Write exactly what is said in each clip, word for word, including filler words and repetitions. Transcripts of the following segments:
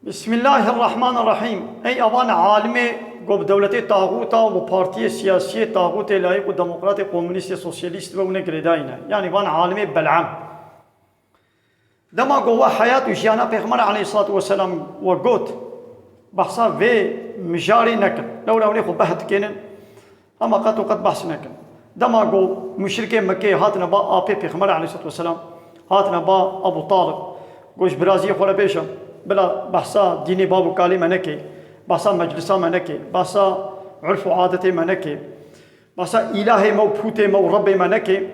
Bismillahirrahmanirrahîm. Ey avan alimê ku bi dewletê taxûta û bi partiyê siyasiyê taxûtê layîk û demokratê komûnîstê sosyalîst ve hûn ê girêdayî ne. Yanî van alimê Bel'am. Dema ku we heyat û jiyana Pêxember aleyhissalatu vesselam we got, behsa vê mijarê nekin. Lewra hûn ê xwe behs dikênin. Hema qet û qet behs nekin. Dema ku muşrikê Mekkeyê hatine ba apê Pêxember aleyhissalatu vesselam, hatine ba Abu Talib, got ji biraziyê xwe re bêje, bila behsa dînê bab û kalê me nekê, behsa meclisa me nekê, behsa urf û adetê me nekê, behsa îlahê me û pûtê me û Rebbê me nekê.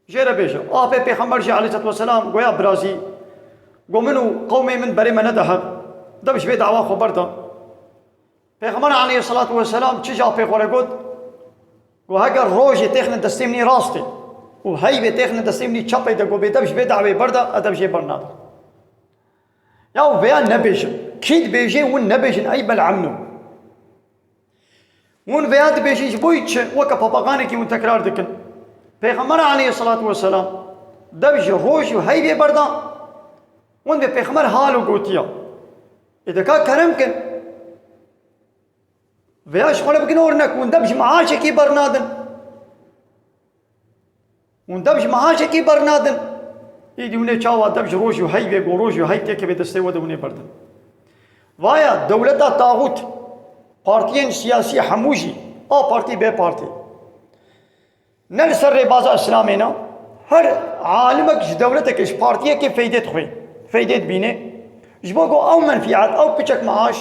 Jê re bêje. Apê Pêxember jî aleyhissalatu vesselam goya birazî, got min û qewmê min berê me nede hev. Dev ji vê dawa xwe berda. Pêxember aleyhissalatu vesselam çi ji apê xwe re got? Got heger rojê têxine destê min î rastê û heybê têxine destê min î çepê de, got bê dev ji vê dawê berda, ez dev jê bernadin. Ya vêya nebêjin. Kî dibêjê hûn nebêjin ey Bel'amno. Hûn vêya dibêjin ji bo çi? Weke papaxanekî hûn tekrar dikin. Pêxember aleyhissalatu vesselam dev ji roj û heybê berda. Hûn vê Pêxember halo gotiya. Ê deka kerem kin. Vêya ji xwe re bikin ornek, hûn dev ji meaşekî bernadin. Hûn dev ji meaşekî bernadin. Îdî hûn ê çawa dev ji roj û heybê, go roj û heyb têkevê destê we de hûn ê berdin. Vaya dewleta taxût, partiyên siyasî hemû jî, A partî, B partî. Ne li ser rêbaza Îslamê ne, her alimek ji dewletekê, ji partiyekê feydê dixwê, feydê dibîne. Ji bo ku ew menfiat, ew piçek meaş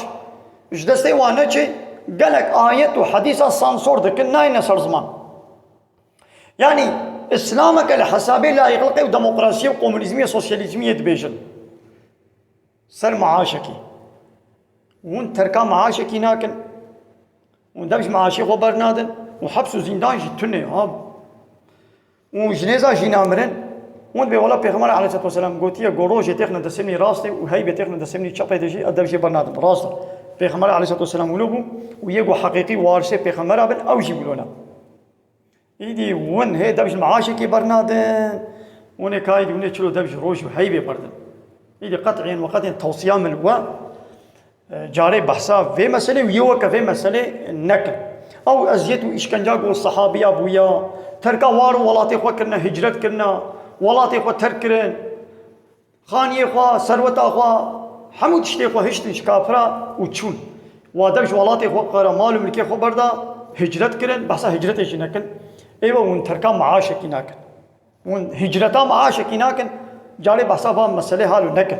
ji destê wan neçe, gelek ayet û hedîsa sansor dikin, nayne ser ziman. Yanî, Îslameke li hesabê layîqliqê û demokrasiyê û komûnîzmiyê, sosyalîzmiyê dibêjin. Ser meaşekî. Hûn terka meaşekî nakin. Hûn dev ji meaşê xwe bernadin û heps û zîndan jî tune, ha. Û ji nêza jî namirin. Hûn dibê wela Pêxember aleyhissalatu vesselam gotiye, go rojê têxine destê min î rastê û heybê têxine destê min î çepê de jî, ez dev jê bernadin. Rast e. Pêxember aleyhissalatu vesselam wilo bû û yê go heqîqî warisê Pêxembera bin, ew jî wilo ne. Îdî hûn hê dev ji meaşekê bernadin. Hûn ê ka îdî hûn ê çilo dev ji roj û heybê berdin. Îdî qet'iyên we qet'iyên tewsiya min we, e, carê behsa vê meselê û yê weke vê meselê nekin. Ew eziyet û îşkenca ku sehabiya bûya, terka war û welatê xwe kirine, hicret kirine, welatê xwe terk kirin. Xaniyê xwe, serweta xwe, hemû tiştê xwe hiştin ji kafira û çûn. Wa dev ji welatê xwe qera mal û milkê xwe berda, hicret kirin, behsa hicretê jî nekin. Êwe hûn terka meaşekî nakin. Hûn hicreta meaşekî nakin, carê behsa van meselê halo nekin.